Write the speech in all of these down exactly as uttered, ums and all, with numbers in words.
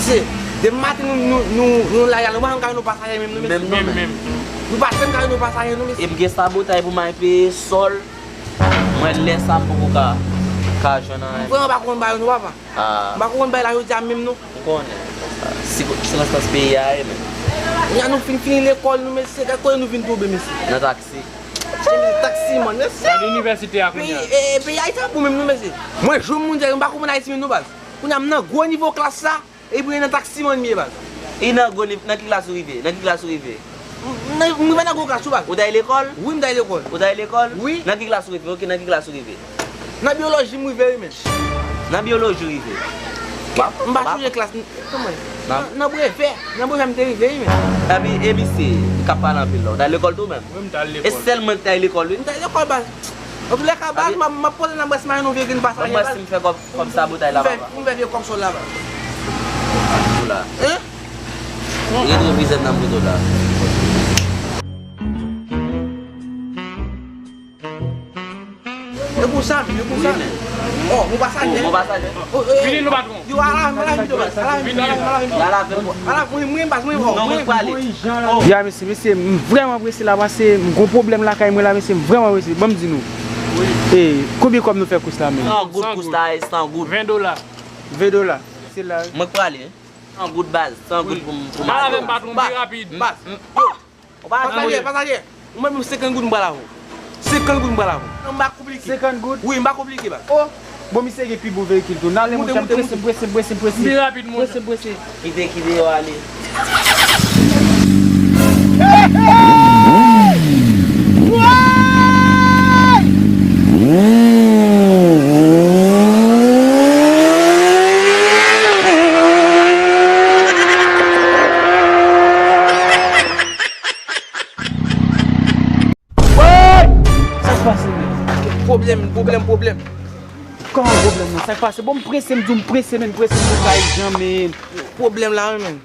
Depi maten nou, nou, nou, nou la, nou pa janm ka jwenn yon pasaje menm, non, mesye. Menm non, menm. Nou pa janm ka jwenn yon pasaje, non, mesye. E m gen sabotay pou m al peye sòl. Mwen lè sa m poko ka, ka jwenn anyen. M vrèman pa konn ba yo, non, papa. Ah. M pa konn bay la jodi a menm, non. M konnen. Si sikonstans peyi a ye menm. Kounya nou fin fini lekòl, nou, mesye, gad kote nou vin tonbe, mesye. Nan taksi. Taksiman, mesye. Nan inivèsite a kounya. Peyi, e, e, peyi Ayiti ap bon menm, non, mesye. Mwen, jwenn moun, m pa konprann Ayiti menm, non, baz. Kounya m nan gwo nivo klas la. Epi nan taksiman m ye, baz. E nan gwo niv-, nan ki klas ou rive? Nan ki klas ou rive? M, nan, m rive nan gwo klas wi, baz. Ou t al lekòl? Wi, m t al lekòl. Ou t al lekòl? Wi. Nan ki klas ou rive? Ok, nan ki klas ou rive? Nan byoloji m rive wi, men. Nan byoloji ou rive? M pa sonje klas, kòman? Nan, nan brevè, nan brevè m te rive wi, men. Epi, e misye k ap pale anpil la, ou t al lekòl tou menm? Wi, m t al lekòl. E sèl mwen ki t al lekòl wi. M t al lekòl, baz. Antoulèka, baz, m ap, m ap poze nan brès mari nou vin pase. Ban m wè si m fè kòb, kòb sabotay la, papa. Pou m fè vye kòb sòl la, baz. Pou la. Hein? Retwovizè nan moto la. E pou sa, e pou sa. Wi, men. Oh, pou pasaje. Pou pasaje. Oh, eh, vini, nou patwon. Yo, ala, ala, vini, baz. Ala, vini, ala, vini. Ala, vini. Ala, mwen, mwen, baz, mwen, oh, non, mwen prale. Oh. Ya, mesye, mesye, m vrèman prese la, paske m gon pwoblèm lakay mwen la, mesye, m vrèman prese. Ban m di nou. Wi. E, konbyen kòb nou fè kous la, menm? San goud kous la, e san goud. Ven dola. Ven dola. Se la. Mwen k prale. San goud, baz. San goud pou m, pou m. Pale avè m, patwon, pi rapid. Baz. Yo. Pasaje, pasaje. Ou mwen menm senkant goud m pral avè w. Senkant goud m pral avè w. Non, m pa konplike. Senkant goud? Wi, m pa konplike, baz. Oh! Bon, misye gen pi bon veyikil tou. N ale, monchè, m prese, m prese, m prese, m prese. Pi rapid, monchè. Prese, m prese. Kite, kite yo ale. Woy! Sa k pase menm? Pwoblèm, pwoblèm, pwoblèm. Kòman pwoblèm nan? Sa k pase? Bon, m prese, m di w m prese, men, m prese, m prese, pa janm, men. Pwoblèm la, wi, men.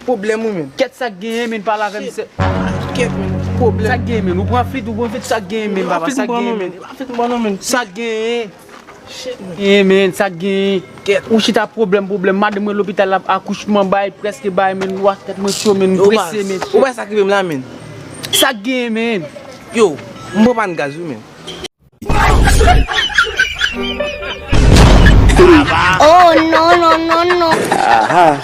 Pwoblèm, wi, men. Kèt, sa k genyen, men, pale avè m, se. Kèt, men, pwoblèm. Sa k genyen, men? Ou pran flit, ou pran flit, sa k genyen, men, papa? Sa k genyen, men? Sa k genyen? Shit, man. Genyen, men, sa k genyen? Kèt. Ou chita pwoblèm, pwoblèm. Madanm mwen lopital, l ap akouchman, bay, prèske bay, men, wa tèt mwen cho, men, m prese, men. Ou wè sa k rive m la, men? Sa k genyen, men? Yo, m pran pàn gaz, wi, men. Oh, non, non, non, non. Aha.